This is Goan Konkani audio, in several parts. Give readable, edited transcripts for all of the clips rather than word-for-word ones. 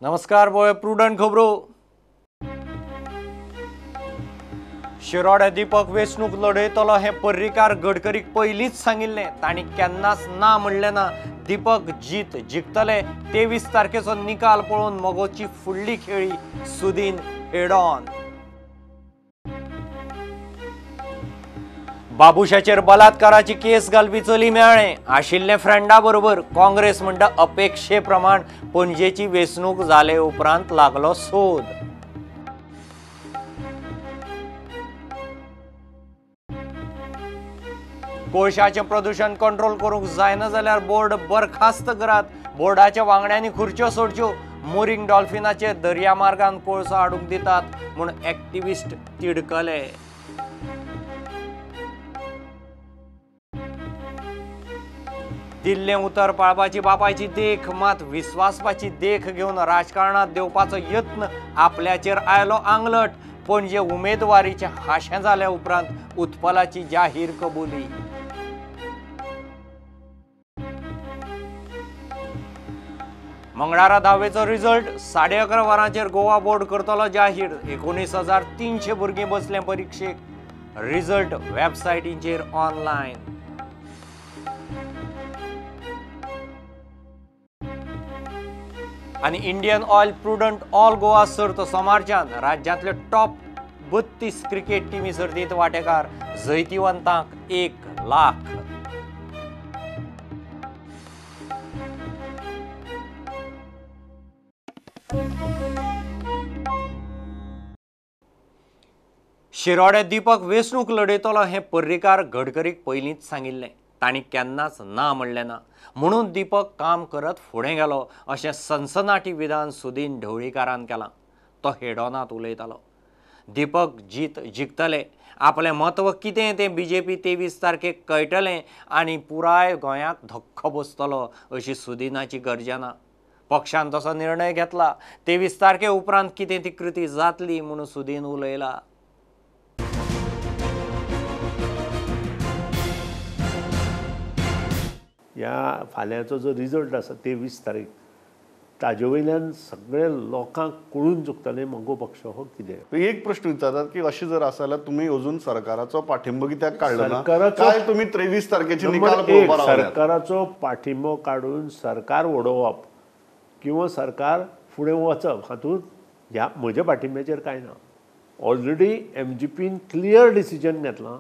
नमस्कार बोय प्रुडंट खबरो. शिरोड्या दीपक वेंचणूक लढयतलो हें पर्रीकार गडकरीक पयलींच सांगिल्लें. तांणी केन्नाच ना म्हणलें ना. दीपक जीत जिखतले. 23 तारखेचो निकाल पळोवन मगोची फुडली खेळी सुदीन हेडॉन. बाबुशाचेर बलात्काराची केस घालपी चली मेळ्ळें आशिल्लें फ्रेंडा बरोबर. काँग्रेस म्हणटा अपेक्षे प्रमाण पणजेची वेंचणूक जाले उपरांत लागलो सोद. कोळशाचें प्रदूशण कंट्रोल करूंक जायना जाल्यार बोर्ड बरखास्त करात. बोर्डाच्या वांगड्यांनी खुर्च्यो सोडच्यो. मोरींग डॉल्फिनाचेर दर्या मार्गान कोळसो हाडूंक दितात म्हूण एक्टिविस्ट तिडकले. दिल्लें उतर पाळपाची बापायची देख मात विस्वासपाची देख घेवन राजकारणांत देवपाचो यत्न आपल्याचेर आयलो आंगलट. पणजे उमेदवारीचें हाशें जाल्या उपरांत उत्पलाची जाहीर कबुली. मंगळारा धावेचो रिजल्ट 11:30 वरांचेर गोवा बोर्ड करतलो जाहीर. 19,300 भुरगीं बसलें परिक्षेक. रिजल्ट वेबसायटींचेर ऑनलायन. आनी Indian Oil Prudent All Goa सर्त सोमारच्यान राज्यांतले टॉप 32 क्रिकेट टिमी सर्तींत वांटेकार. जैतिवंतांक 1 लाख. शिरोड्या दीपक वेंचणूक लढयतलो हें पर्रीकार गडकरीक पयलींच सांगिल्लें. तांणी केन्नाच ना म्हणलें ना. म्हणून दीपक काम करत फुडें गेलो अशें सनसनाटी विधान सुदीन ढवळीकारान केलां. तो हेडॉनांत उलयतालो. दीपक जीत जिखतले. आपलें म्हत्व कितें तें बीजेपी 23 तारखेक कळटलें आनी पुराय गोंयाक धक्को बसतलो अशी सुदिनाची गर्जना. पक्षान तसो निर्णय घेतला. 23 तारखे उपरांत कितें ती कृती जातली म्हणून सुदीन उलयला. ह्या फाल्यांचो जो रिजल्ट आसा 23 तारीख ताजे वयल्यान सगळे लोकांक कळून चुकतलें मगो पक्ष हो कितें. एक प्रश्न विचारतात की अशें जर आसा जाल्यार तुमी अजून सरकाराचो पाठिंबो कित्याक काडलो ना? काय तुमी 23 तारखेची निकाल पळोवपाक रावल्यात? सरकाराचो पाठिंबो काडून सरकार उडोवप किंवा सरकार फुडें वचप हातूंत ह्या म्हज्या पाठिंब्याचेर कांय ना. ऑलरेडी एमजीपीन क्लियर डिसिजन घेतलां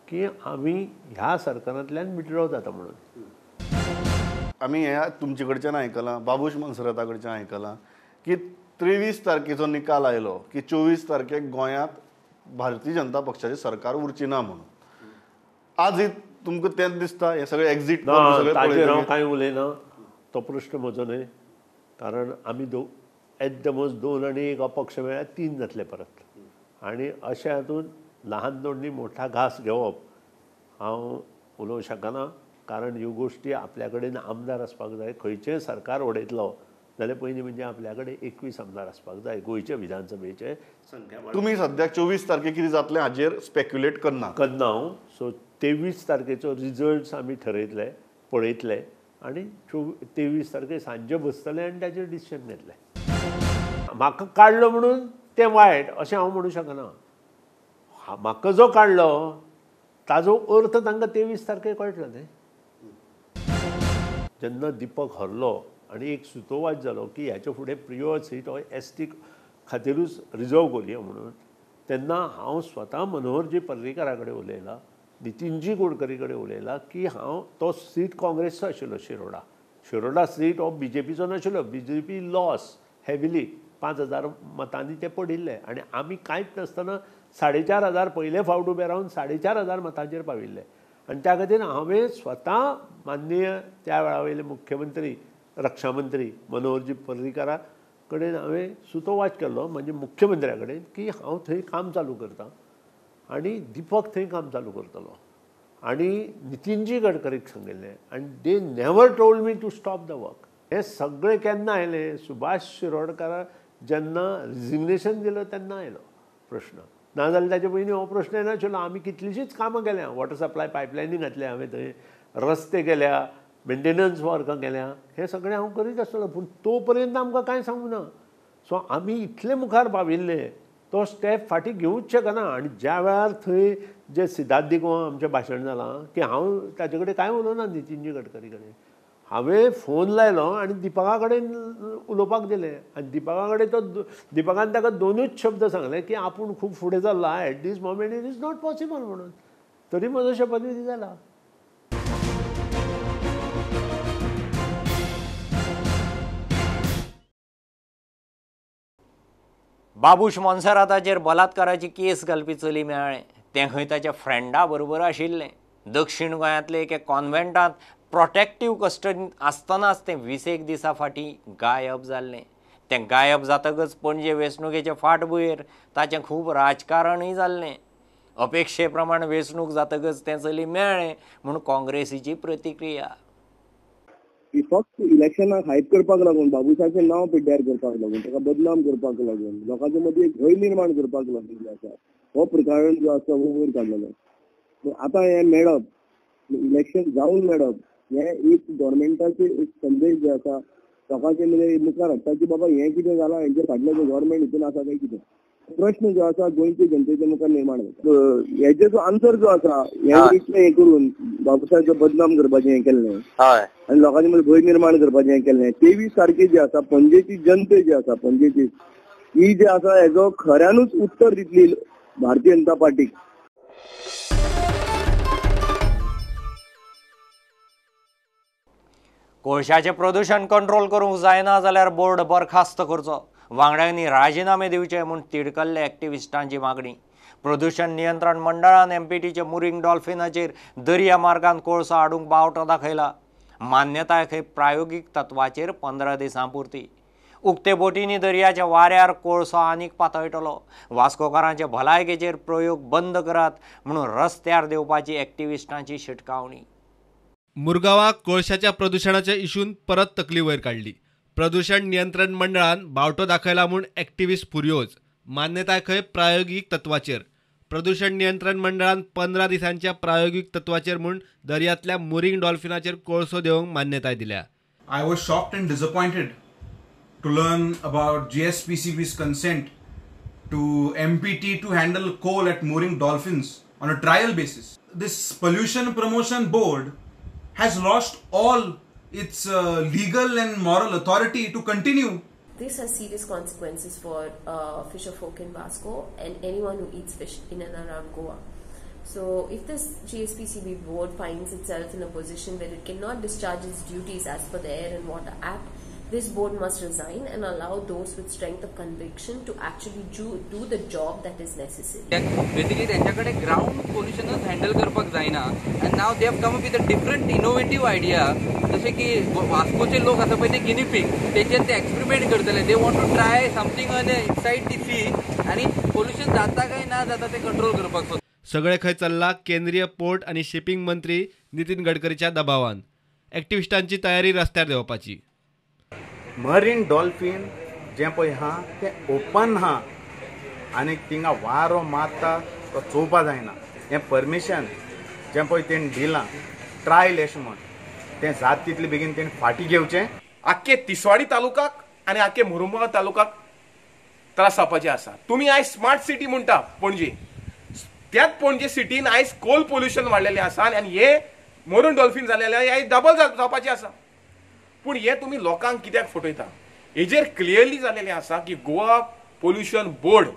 की आमी ह्या सरकारांतल्यान विड्रॉ जाता म्हणून. आमी हे तुमचे कडच्यान आयकलां, बाबूश मोन्सेराता कडच्यान आयकलां की 23 तारखेचो निकाल आयलो की 24 तारखेक गोंयांत भारतीय जनता पक्षाचें सरकार उरची ना म्हणून. आज तुमकां तेंच दिसता हें सगळें एक्झीट? ताजेर हांव कांय उलयना. तो प्रश्न म्हजो न्हय. कारण आमी एट the most 2 आनी 1 अपक्ष मेळ्ळ्यार 3 जातले परत. आनी अशें हातूंत लहान दोंडी मोठा घास घेवप हांव उलोवंक शकना. कारण ह्यो गोश्टी आपल्या कडेन आमदार आसपाक जाय. खंयचें सरकार उडयतलो जाल्यार पयलीं म्हणजे आपल्या कडेन 21 आमदार आसपाक जाय गोंयचे विधानसभेचे संख्या. तुमी सद्याक 24 तारखेक कितें जातलें हाजेर स्पेक्युलेट करना हांव. सो 23 तारखेचो रिजल्ट्स आमी ठरयतले, पळयतले आनी 23 तारखेक सांजे बसतले आनी ताचेर डिसिजन घेतले. म्हाका काडलो म्हणून तें वायट अशें हांव म्हणूं शकना. म्हाका जो काडलो ताजो अर्थ तांकां 23 तारखेक कळटलो न्ही. जेन्ना दीपक हरलो आनी एक सुतोवाच जालो की ह्याच्या फुडें प्रियोळ सीट हो एस टी खातीरूच रिजर्व करुया म्हणून, तेन्ना हांव स्वता मनोहरजी पर्रीकारा कडेन उलयलां, नितीनजी गडकरी कडेन उलयलां की हांव तो सीट काँग्रेसचो आशिल्लो. शिरोडा शिरोडा सीट हो बीजेपीचो नाशिल्लो. बीजेपी लॉस हेविली 5,000 मतांनी ते पडिल्ले आनी आमी कांयच नासतना 4,500 पयले फावट उबे रावन 4,500 मतांचेर पाविल्ले. आनी त्या खातीर हांवें स्वता माननीय त्या वेळा वयले मुख्यमंत्री रक्षामंत्री मनोहरजी पर्रीकारा कडेन हांवें सुतोवाच केल्लो, म्हणजे मुख्यमंत्र्या कडेन, की हांव थंय काम चालू करतां आनी दीपक थंय काम चालू करतलो. आनी नितीनजी गडकरीक सांगिल्लें आनी they never told me to stop the work. हें सगळें केन्ना आयलें? सुभाष शिरोडकारा जेन्ना रिजिग्नेशन दिलो तेन्ना आयलो प्रश्न. नाजाल्यार ताजे पयलीं हो प्रश्न येनाशिल्लो. आमी कितलींशींच कामां केल्या. वॉटर सप्लाय पायपलायनी घातल्या हांवें थंय, रस्ते केल्या, मेंटेनन्स वर्कां केल्या, हें सगळें हांव करीत आसतलो. पूण तो पर्यंत आमकां कांय सांगूं ना. सो आमी इतले मुखार पाविल्ले तो स्टेप फाटीं घेवूच शकना. आनी ज्या वेळार थंय जे सिद्धार्थ दिगो आमचें भाशण जालां की हांव ताजे कडेन कांय उलोवना नितीनजी गडकरी कडेन, हांवें फोन लायलो आनी दिपका कडेन उलोवपाक दिलें आनी दिपका कडेन तो दिपकान ताका दोनूच शब्द सांगले की आपूण खूब फुडें चल्ला, at this moment it is not possible म्हणून. तरी म्हजो शपथविधी जाला. बाबूश मोन्सेराताचेर बलात्काराची केस घालपी चली मेळ्ळें. तें खंय ताच्या फ्रेंडा बरोबर आशिल्लें. दक्षिण गोंयांतले एके कॉन्व्हेंटांत प्रोटेक्टीव कस्टडींत आसतनाच तें 20 दिसां फाटीं गायब जाल्लें. तें गायब जातकच पणजे वेंचणुकेचे फाटभुंयेर ताचें खूब राजकारणूय जाल्लें. अपेक्षे प्रमाण वेंचणूक जातकच तें चली मेळ्ळें म्हूण काँग्रेसीची प्रतिक्रिया. फक्त इलेक्शनाक हायप करपाक लागून, बाबूशाचें नांव पिड्ड्यार करपाक लागून, ताका बदनाम करपाक लागून, लोकांच्या मदीं एक भंय निर्माण करपाक लागून जो आसा हो प्रकरण जो आसा हो वयर काडलेलो. आतां हें मेळप, इलेक्शन जावन मेळप हें एक गव्हर्मेंटाचे एक संदेश जे आसा लोकांचे मदीं मुखार हाडटा की बाबा हें कितें जालां, हेंचे फाटलें गव्हर्मेंट हितून आसा काय कितें, प्रश्न जो आसा गोंयचे जनतेच्या मुखार निर्माण जाता. हेजे जो आन्सर जो आसा हें इतलें हें करून बाबूसाहेब जो बदनाम करपाचें हें केल्लें आनी लोकांचे मदीं भंय निर्माण करपाचें हें केल्लें. 23 तारखे जी आसा पणजेची जनते जी आसा पणजेची ही जी आसा हेजो खऱ्यानूच उत्तर दितली भारतीय जनता पार्टीक. कोळशाचें प्रदूशण कंट्रोल करूंक जायना जाल्यार बोर्ड बरखास्त करचो, वांगड्यांनी राजिनामे दिवचे म्हूण तिडकल्ले एक्टिविस्टांची मागणी. प्रदूशण नियंत्रण मंडळान एमपीटीचे मुरींग डॉल्फिनाचेर दर्या मार्गान कोळसो हाडूंक बावटो दाखयला. मान्यताय खंय प्रायोगीक तत्वाचेर 15 दिसां पुरती. उक्ते बोटींनी दर्याच्या वाऱ्यार कोळसो आनीक पातळटलो. वास्कोकारांचे भलायकेचेर प्रयोग बंद करात म्हणून रस्त्यार देंवपाची एक्टिविस्टांची शिटकावणी. मुरगांवाक कोळशाच्या प्रदुशणाच्या इशून परत तकली वयर काडली. प्रदूशण नियंत्रण मंडळान बावटो दाखयला म्हूण एक्टिविस्ट फुर्योज. मान्यताय खंय प्रायोगीक तत्वाचेर. प्रदूशण नियंत्रण मंडळान 15 दिसांच्या प्रायोगीक तत्वाचेर म्हूण दर्यांतल्या मुरींग डॉल्फिनाचेर कोळसो देंवोवंक मान्यताय दिल्या. I was shocked and disappointed to learn about GSPCB's consent to MPT to handle coal at Mooring Dolphins on a trial basis. This Pollution Promotion Board has lost all its legal and moral authority to continue. This has serious consequences for fisher folk in Vasco and anyone who eats fish in and around Goa. So if this GSPCB board finds itself in a position where it cannot discharge its duties as per the Air and Water Act, this board must resign and allow those with strength of conviction to actually do the job that is necessary. Basically, त्यांच्याकडे ग्राउंड पोल्युशनच हँडल करपाक जायना and now they have come up with a different innovative idea. जशें की वास्कोचे लोक आसा पळय ते गिनी पीग, तेचेर ते एक्सपेरिमेंट करतले. They want to try something on inside the sea आनी पोल्युशन जाता काय ना जाता ते कंट्रोल करपाक सोदता. सगळे खंय चल्ला केंद्रीय पोर्ट आनी शिपिंग मंत्री नितीन गडकरीच्या दबावान. एक्टिविस्टांची तयारी रस्त्यार देंवपाची. मरीन डॉल्फीन जें पळय आहा तें ओपन आहा आनी थिंगा वारो मारता तो चोवपा जायना. हें परमिशन जें पळय तेणें दिलां ट्रायल अशें म्हण तें जात तितले बेगीन तेणें फाटीं घेवचें. आख्खे तिसवाडी तालुकाक आनी आख्खे मुरुमगांव तालुकाक त्रास जावपाचे आसा. तुमी आयज स्मार्ट सिटी म्हणटा पणजे, त्याच पणजे सिटीन आयज कोल पोल्युशन वाडलेलें आसा आनी हे मरून डॉल्फीन जालेले आयज डबल जावपाचें आसा. पूण हे तुमी लोकांक कित्याक फटयता? हेजेर क्लियरली जालेलें आसा की गोवा पोल्युशन बोर्ड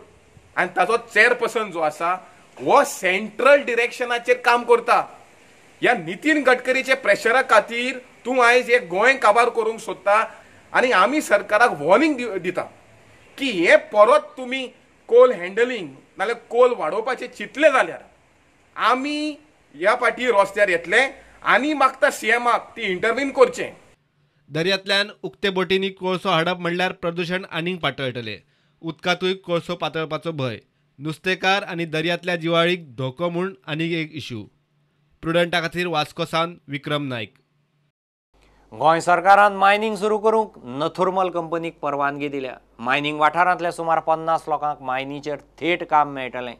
आनी ताचो चेअरपर्सन जो आसा हो सेंट्रल डिरेक्शनाचेर काम करता. ह्या नितीन गडकरीच्या प्रेशरा खातीर तूं आयज हे गोंय काबार करूंक सोदता आनी आमी सरकाराक वॉर्निंग दिता की हे परत तुमी कोल हँडलिंग नाल्यार कोल वाडोवपाचें चिंतलें जाल्यार आमी ह्या फाटी रस्त्यार येतले आनी मागता सीएमाक ती इंटरवीन करचें. दर्यांतल्यान उक्ते बोटींनी कोळसो हाडप म्हणल्यार प्रदूशण आनीक पातळटलें. उदकांतूय कोळसो पातळपाचो भंय. नुस्तेकार आनी दर्यांतल्या जिवाळीक धोको म्हूण आनीक एक इशू. प्रुडंटा खातीर वास्को सावन विक्रम नायक. गोंय सरकारान मायनिंग सुरू करूंक नथुरमल कंपनीक परवानगी दिल्या. मायनिंग वाठारांतल्या सुमार 50 लोकांक मायनीचेर थेट काम मेळटलें.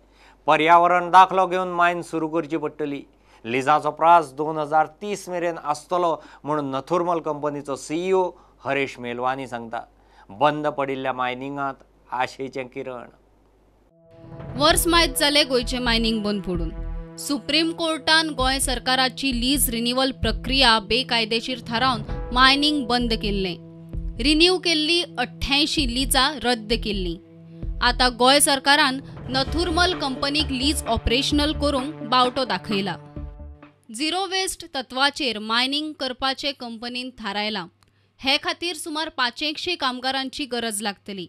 पर्यावरण दाखलो घेवन मायन सुरू करची पडटली. लिजाचो प्रास 2030 मेरेन आसतलो म्हूण नथुरमल कंपनीचो सीईओ हरेश मेलवानी सांगता. बंद पडिल्ल्या मायनिंगांत आशेचें किरण. वर्स मायत जालें गोंयचें मायनिंग बंद पडून. सुप्रीम कोर्टान गोंय सरकाराची लीज रिन्युअल प्रक्रिया बेकायदेशीर थारावन मायनिंग बंद केल्लें. रिन्यू केल्ली 88 लिजां रद्द केल्लीं. आतां गोंय सरकारान नथुरमल कंपनीक लीज ऑपरेशनल करूंक बावटो दाखयला. झिरो वेस्ट तत्वाचेर मायनिंग करपाचें कंपनीन थारायलां. हे खातीर सुमार 500 कामगारांची गरज लागतली.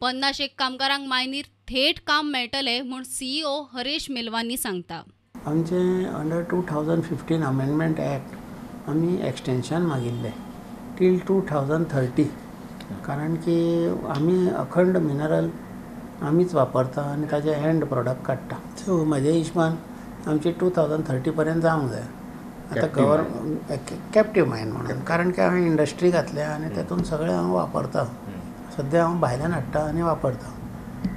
50 कामगारांक मायनीर थेट काम मेळटलें म्हूण सीईओ हरेश मेलवानी सांगता. आमचे अंडर 2015 अमेंडमेंट ॲक्ट आमी एक्सटेंशन मागिल्लें टील 2030, कारण की आमी अखंड मिनरल आमीच वापरता आनी ताजे एंड प्रोडक्ट काडटा. सो म्हज्या हिशबान आमची 2030 पर्यंत जावंक जाय. आतां गव्हर्मेंट कॅप्टीव मायन म्हणून, कारण की हांवें इंडस्ट्री घातल्या आनी तेतून सगळें हांव वापरता. सद्या हांव भायल्यान हाडटा आनी वापरता,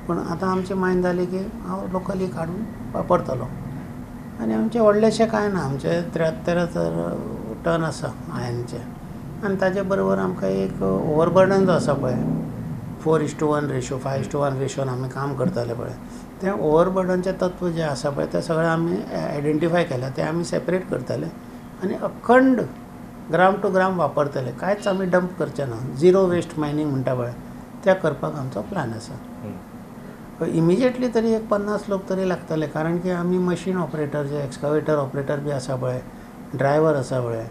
पूण आतां आमची मायन जाली की हांव लोकली काडून वापरतलो. आनी आमचें व्हडलेंशें कांय ना, आमचें 73,000 टन आसा आयनचें. आनी ताजे बरोबर आमकां एक ओवरबर्डन जो आसा पळय 4:1 रेशो 5:1 रेशोन आमी काम करताले पळय, तें ओवरबर्डनचें तत्व जें आसा पळय तें सगळें आमी आयडेंटिफाय केलां, तें आमी सेपरेट करतले आनी अखंड ग्राम टू ग्राम वापरतले, कांयच आमी डंप करचे ना. झिरो वेस्ट मायनींग म्हणटा पळय त्या करपाक आमचो प्लॅन आसा. इमिजिएटली तरी एक 50 लोक तरी लागतले, कारण की आमी मशीन ऑपरेटर जे एक्सकावेटर ऑपरेटर बी आसा पळय, ड्रायवर आसा पळय,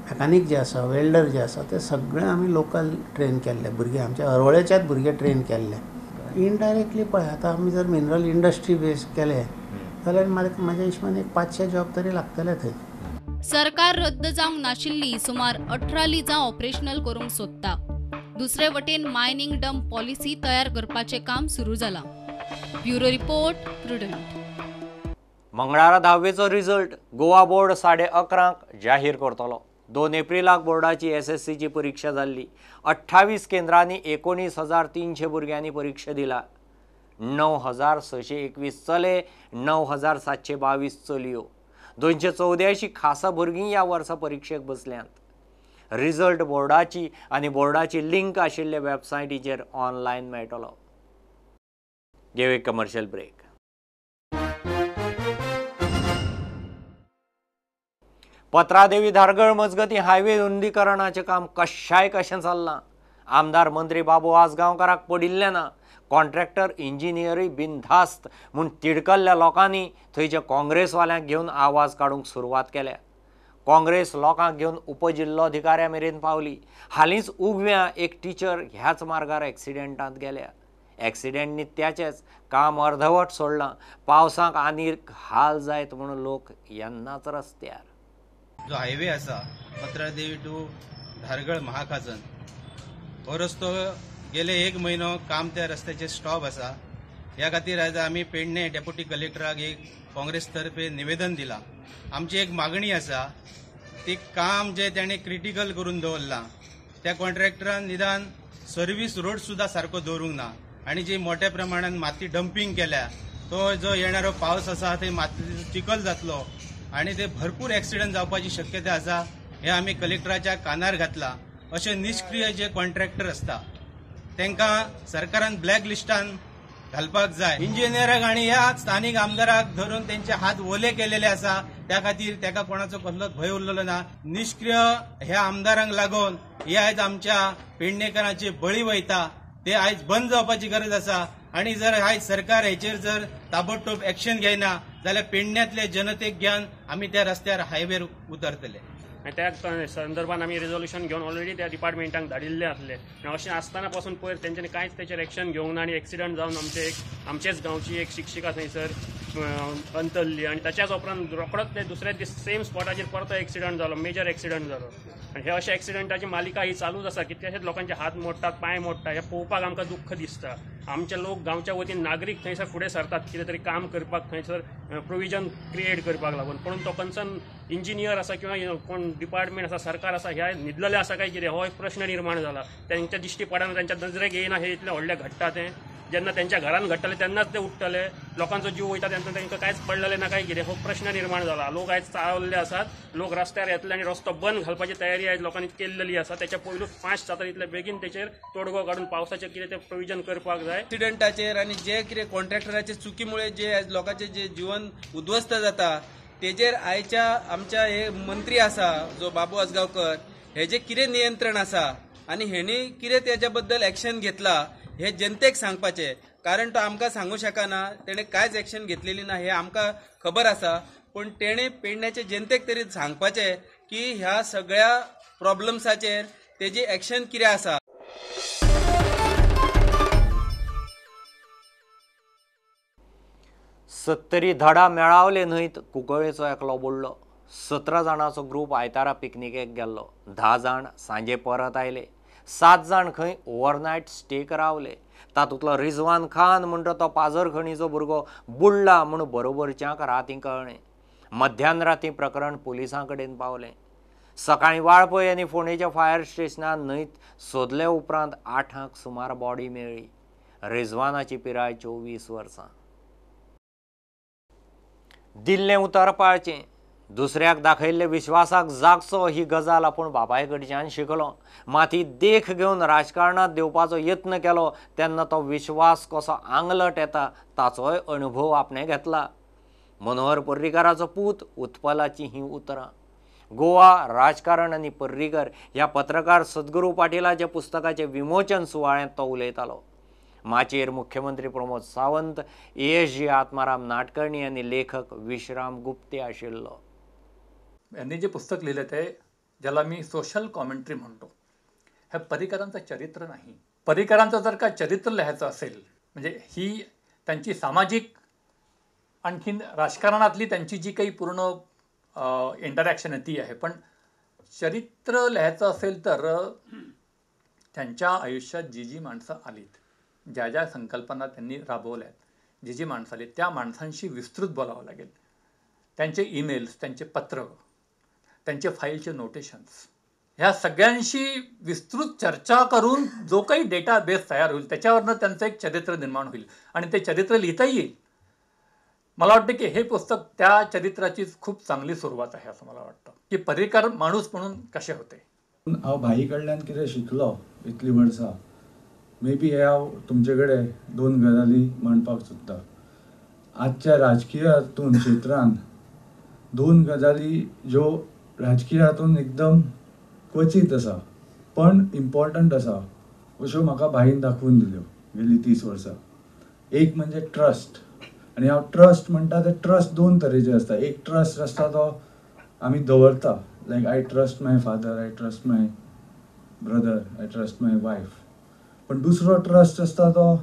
मेकानीक जे आसा, वेल्डर जे आसा, ते सगळे आमी लोकल ट्रेन केल्ले भुरगे, आमच्या हरवळेच्याच भुरगे ट्रेन केल्ले. इनडायरेक्टली पळय आतां आमी जर मिनरल इंडस्ट्री बेस केले जाल्यार म्हाज्या हिशबान एक 500 जॉब तरी लागतले थंय. सरकार रद्द जावंक नाशिल्ली सुमार 18 लिजां ऑपरेशनल करूंक सोदता. दुसरे वटेन मायनिंग डंप पॉलिसी तयार करपाचें काम सुरू जालां. Bureau report, Prudent. मंगळारा 10वेचो रिजल्ट गोवा बोर्ड 11:30 जाहीर करतलो. 2 एप्रिलाक बोर्डाची एसएससीची परीक्षा जाल्ली. 28 केंद्रांनी 19,300 भुरग्यांनी परीक्षा दिला. 9,621 चले, 9,722 चलयो, 284 खासा भुरगीं ह्या वर्सा परिक्षेक बसल्यांत. रिजल्ट बोर्डाची आनी बोर्डाची लिंक आशिल्ले वेबसायटीचेर ऑनलायन मेळटलो. घेव एक कमर्शियल ब्रेक. पत्रादेवी धारगळ मजगतीं हायवे रुंदीकरणाचें काम कशाय कशें चल्लां. आमदार मंत्री बाबू आजगांवकाराक पडिल्लें ना. कॉन्ट्रॅक्टर इंजिनियरूय बिनधास्त म्हूण तिडकल्ल्या लोकांनी थंयच्या काँग्रेसवाल्यांक घेवन आवाज काडूंक सुरवात केल्या. काँग्रेस लोकांक घेवन उपजिल्लोधिकाऱ्या मेरेन पावली. हालींच उगव्यां एक टिचर ह्याच मार्गार एक्सिडेंटांत गेल्या. एक्सिडेंट नित्याचेच काम अर्धवट सोडलां. पावसाक आनी हाल जायत म्हणून लोक येन्नाच रस्त्यार. जो हायवे आसा पत्रादेवी टू धारगळ महाखाजन हो रस्तो गेले 1 म्हयनो काम त्या रस्त्याचेर स्टॉप आसा. ह्या खातीर आयज आमी पेडणे डेप्युटी कलेक्टराक एक काँग्रेस तर्फे निवेदन दिलां. आमची एक मागणी आसा, ती काम जे ताणें क्रिटिकल करून दवरलां त्या कॉन्ट्रॅक्टरान निदान सर्वीस रोड सुद्दां सारको दवरूंक ना आनी जी मोठ्या प्रमाणान माती डंपींग केल्या तो जो येणारो पावस आसा थंय माती चिखल जातलो आनी ते भरपूर एक्सिडंट जावपाची शक्यता आसा. हे आमी कलेक्टराच्या कानार घातला. अशे निश्क्रीय जे कॉन्ट्रॅक्टर आसता तांकां सरकारान ब्लॅक लिस्टान घालपाक जाय. इंजिनियराक आनी ह्या स्थानीक आमदाराक धरून तेंचे हात ओले केलेले आसा, त्या खातीर ताका कोणाचो कसलोच भंय उरलेलो ना. निश्क्रीय ह्या आमदारांक लागून हे आयज आमच्या पेडणेकरांचे बळी वयता, ते आयज बंद जावपाची गरज आसा. आनी जर आयज सरकार हेचेर जर ताबडतोब एक्शन घेयना जाल्यार पेडण्यांतले जनतेक घेवन आमी त्या रस्त्यार हायवेर उतरतले. आनी त्या संदर्भात आमी रेजोल्युशन घेवन ऑलरेडी त्या डिपार्टमेंटाक धाडिल्लें आसलें. आनी अशें आसतना पासून पयर तेंच्यांनी कांयच तेचेर एक्शन घेवंक ना आनी एक्सिडंट जावन आमचे एक आमचेच गांवची एक शिक्षिका थंयसर अंतरली आनी ताच्याच उपरांत रोखडोच ते दुसऱ्या दीस सेम स्पॉटाचेर परतो एक्सिडंट जालो, मेजर एक्सिडंट जालो. आनी हे अशे एक्सिडंटाची मालिका ही चालूच आसा. कितल्याशेच लोकांचे हात मोडटात, पांय मोडटा, हें पळोवपाक आमकां दुख्ख दिसता. आमचे लोक गांवच्या वतीन नागरीक थंयसर फुडें सरतात कितें तरी काम करपाक, थंयसर प्रोविजन क्रिएट करपाक लागून, पूण तो कन्सर्न इंजिनियर आसा किंवा कोण डिपार्टमेंट आसा, सरकार आसा, ह्या न्हिदलेले आसा काय कितें हो एक प्रश्न निर्माण जाला. तेंच्या दिश्टी पडना, तेंच्या नजरेक येयना हे इतलें व्हडलें घडटा तें. जेन्ना तेंच्या घरान घडटले तेन्नाच ते उठ्ठले. लोकांचो जीव वयता तेन्ना तांकां कांयच पडलेलें ना काय कितें, हो प्रश्न निर्माण जाला. लोक आयज चाळवल्ले आसात, लोक रस्त्यार येतले आनी रस्तो बंद घालपाची तयारी आयज लोकांनी केल्लेली आसा. त्याच्या पयलूच फास्ट जाता तितले बेगीन तेचेर तोडगो काडून पावसाचें कितें तें प्रोविजन करपाक जाय. एक्सिडंटाचेर आनी जे कितें कॉन्ट्रॅक्टराचे चुकीमुळे जे आयज लोकांचे जे जीवन उद्ध्वस्त जाता तेजेर आयच्या आमच्या हे मंत्री आसा जो बाबू आजगांवकर हेजे कितें नियंत्रण आसा आनी हेणी कितें तेच्या बद्दल एक्शन घेतला हे जनतेक सांगपाचें, कारण तो आमकां सांगू शकना. तेणें कांयच एक्शन घेतलेली ना हे आमकां खबर आसा, पूण तेणें पेडण्याचे जनतेक तरी सांगपाचें की ह्या सगळ्या प्रॉब्लम्साचेर तेजी एक्शन कितें आसा. सत्तरी धडा मेळावले न्हंयत कुंकळेचो एकलो बुडलो. 17 जाणांचो ग्रूप आयतारा पिकनिकेक गेल्लो. 10 जाण सांजे परत आयले. 7 जाण खंय ओवरनायट स्टेक रावले. तातूंतलो रिजवान खान म्हणटा तो पाजरखणीचो भुरगो बुडला म्हूण बरोबरच्यांक रातीं कळ्ळें. मध्यान रातीं प्रकरण पुलिसां कडेन पावलें. सकाळीं वाळपय आनी फोंडेच्या फायर स्टेशनान न्हंयत सोदले उपरांत 8 सुमार बॉडी मेळ्ळी. रिजवानाची पिराय 24 वर्सां. दिल्लें उतर पाळचें, दुसऱ्याक दाखयल्ले विश्वासाक जागचो ही गजाल आपूण बापाय कडच्यान शिकलो. माती देख घेवन राजकारणांत देवपाचो यत्न केलो तेन्ना तो विश्वास कसो आंगलट येता ताचोय अनुभव आपणें घेतला. मनोहर पर्रीकाराचो पूत उत्पलाची हीं उतरां. गोवा राजकारण आनी पर्रीकर ह्या पत्रकार सद्गुरू पाटिलाच्या पुस्तकाचें विमोचन सुवाळ्यांत तो उलयतालो. माचयेर मुख्यमंत्री Pramod Sawant, ASG Atmaram Nadkarni आनी लेखक विश्राम गुप्ते आशिल्लो. यांनी जे पुस्तक लिहिलं ते ज्याला मी सोशल कॉमेंट्री म्हणतो, हे पर्रीकरांचं चरित्र नाही. पर्रीकरांचं जर का चरित्र लिहायचं असेल म्हणजे ही त्यांची सामाजिक आणखीन राजकारणातली त्यांची जी काही पूर्ण इंटरॅक्शन आहे ती आहे, पण चरित्र लिहायचं असेल तर त्यांच्या आयुष्यात जी जी माणसं आलीत, ज्या ज्या संकल्पना त्यांनी राबवल्यात, जी जी माणसं आली त्या माणसांशी विस्तृत बोलावं लागेल. त्यांचे ईमेल्स, त्यांचे पत्र, त्यांचे फाईलचे नोटेशन्स, ह्या सगळ्यांशी विस्तृत चर्चा करून जो काही डेटाबेस तयार होईल त्याच्यावरनं त्यांचं एक चरित्र निर्माण होईल आणि ते चरित्र लिहिता येईल. मला वाटतं की हे पुस्तक त्या चरित्राचीच खूप चांगली सुरुवात आहे असं मला वाटतं, की पर्रीकर माणूस म्हणून कसे होते. हांव भाई कडल्यान कितें शिकलो इतलीं वर्सां, मे बी हे हांव तुमचे कडेन 2 गजाली मांडपाक सोदतां. आजच्या राजकीय हातून क्षेत्रान 2 गजाली ज्यो राजकीय हातून एकदम क्वचीत आसा पण इम्पॉर्टंट आसा अश्यो म्हाका भाईन दाखोवन दिल्यो गेली 30 वर्सां. एक म्हणजे ट्रस्ट, आनी हांव ट्रस्ट म्हणटा ते ट्रस्ट 2 तरेचे आसता. एक ट्रस्ट आसता तो आमी दवरता, like I trust my father, I trust my brother, I trust my wife. पण दुसरो ट्रस्ट आसता तो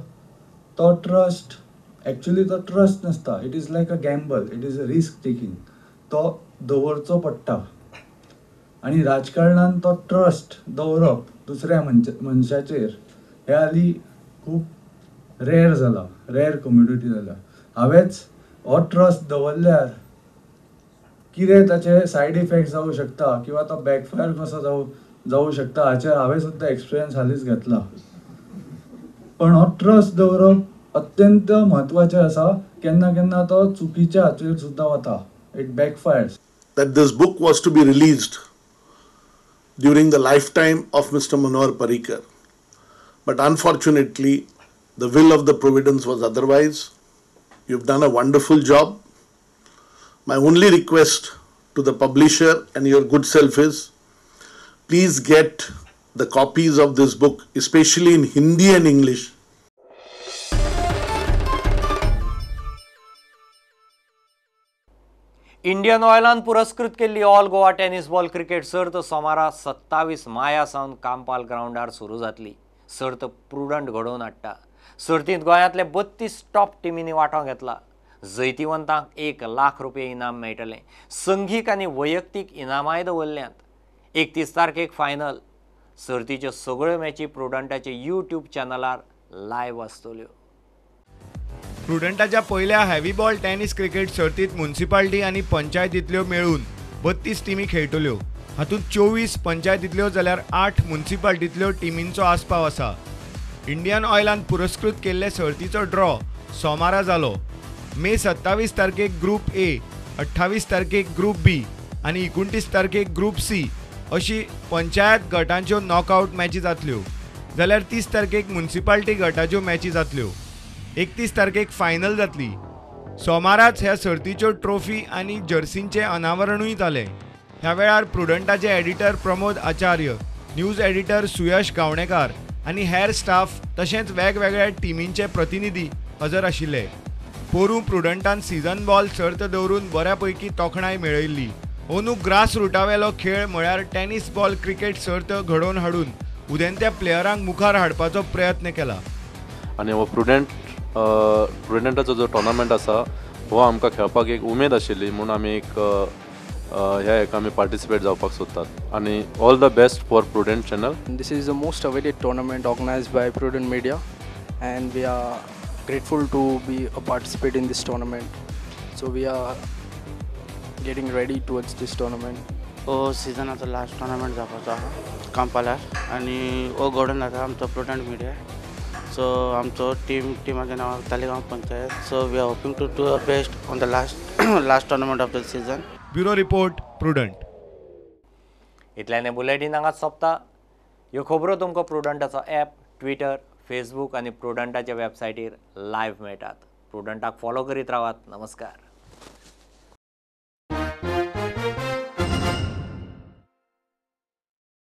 तो ट्रस्ट एक्चुअली तो ट्रस्ट नासता, it is like a gamble, it is a risk taking, तो दवरचो पडटा. आनी राजकारणान तो ट्रस्ट दवरप दुसऱ्या मनशाचेर हे हालीं खूब रेर जाला, रेर कम्युनिटी जाला. हांवेंच हो ट्रस्ट दवरल्यार कितें ताचे सायड इफेक्ट जावं शकता किंवा तो बॅकफायर कसो जावं शकता हाचेर हांवें सुद्दां एक्सपिरियन्स हालींच घेतला. पण हो ट्रस्ट दवरप अत्यंत म्हत्वाचें आसा, केन्ना केन्ना तो चुकीच्या हाचेर सुद्दां वता, it backfires. That this book was to be released during the lifetime of Mr. Manohar Parrikar. But unfortunately, the will of the Providence was otherwise. You've done a wonderful job. My only request to the publisher and your good self is, please get the copies of this book, especially in Hindi and English. Indian ऑयलान पुरस्कृत केल्ली all Goa tennis ball cricket सर्त सोमारा 27 माया सावन कांपाल ग्रावंडार सुरू जातली. सर्त प्रुडंट घडोवन हाडटा. सर्तींत गोंयांतले 32 टॉप टिमींनी वांटो घेतला. जैतिवंतांक 1 लाख रुपये इनाम मेळटलें. संघीक आनी वैयक्तीक इनामांय दवरल्यांत. 31 तारखेक फायनल. सर्तीच्यो सगळ्यो मॅची प्रुडंटाचे यूट्यूब चॅनलार लायव्ह आसतल्यो. प्रुडंटाच्या पयल्या हॅवी बॉल टेनिस क्रिकेट सर्तीत म्युनिसिपालिटी आनी पंचायतींतल्यो मेळून 32 टिमी खेळटल्यो. हातूंत 24 पंचायतींतल्यो जाल्यार 8 म्युनिसिपालिटींतल्यो टिमींचो आस्पाव आसा. इंडियन ऑयलान पुरस्कृत केल्ले सर्तीचो ड्रॉ सोमारा जालो. मे 27 तारखेक ग्रुप ए, 28 तारखेक ग्रुप बी आनी 29 तारखेक ग्रुप सी अशी पंचायत गटांच्यो नॉकआवट मॅची जातल्यो, जाल्यार 30 तारखेक म्युनिसिपालिटी गटाच्यो मॅची जातल्यो. 31 तारखेक फायनल जातली. सोमाराच ह्या सर्तीच्यो ट्रॉफी आनी जर्सींचें अनावरणूय जालें. ह्या वेळार प्रुडंटाचे editor Pramod Acharya, news editor Suyash Gaonekar आनी हेर स्टाफ तशेंच वेगवेगळ्या टिमींचे प्रतिनिधी हजर आशिल्ले. पोरूं प्रुडंटान सीझन बॉल सर्त दवरून बऱ्यापैकी तोखणाय मेळयल्ली. अंदू ग्रास रुटावेलो खेळ म्हळ्यार टेनिस बॉल क्रिकेट सर्त घडोवन हाडून उदेंत्या प्लेयरांक मुखार हाडपाचो प्रयत्न केला. आनी हो प्रुडंटाचो जो टोर्नामेंट आसा हो आमकां खेळपाक एक उमेद आशिल्ली म्हूण आमी एक ह्या हेका आमी पार्टिसिपेट जावपाक सोदतात. आनी all the best for Prudent channel. This is the most awaited tournament organized by Prudent Media and we are grateful to be a participate in this tournament. So we are getting ready towards this tournament. हो सिजनाचो लास्ट टोर्नामेंट जावपाचो आहा कांपालार आनी हो घडोवन जाता आमचो प्रुडंट मिडिया. सो आमचो टिमाचें नांव Taleigao panchayat. So we are hoping to do our best on the last tournament of the season. Bureau report, Prudent. इतल्याने bulletin हांगाच सोंपता. ह्यो खबरो तुमकां प्रुडंटाचो ॲप, ट्विटर, फेसबूक आनी प्रुडंटाच्या वेबसायटीर लायव्ह मेळटात. प्रुडंटाक फॉलो करीत रावात. नमस्कार.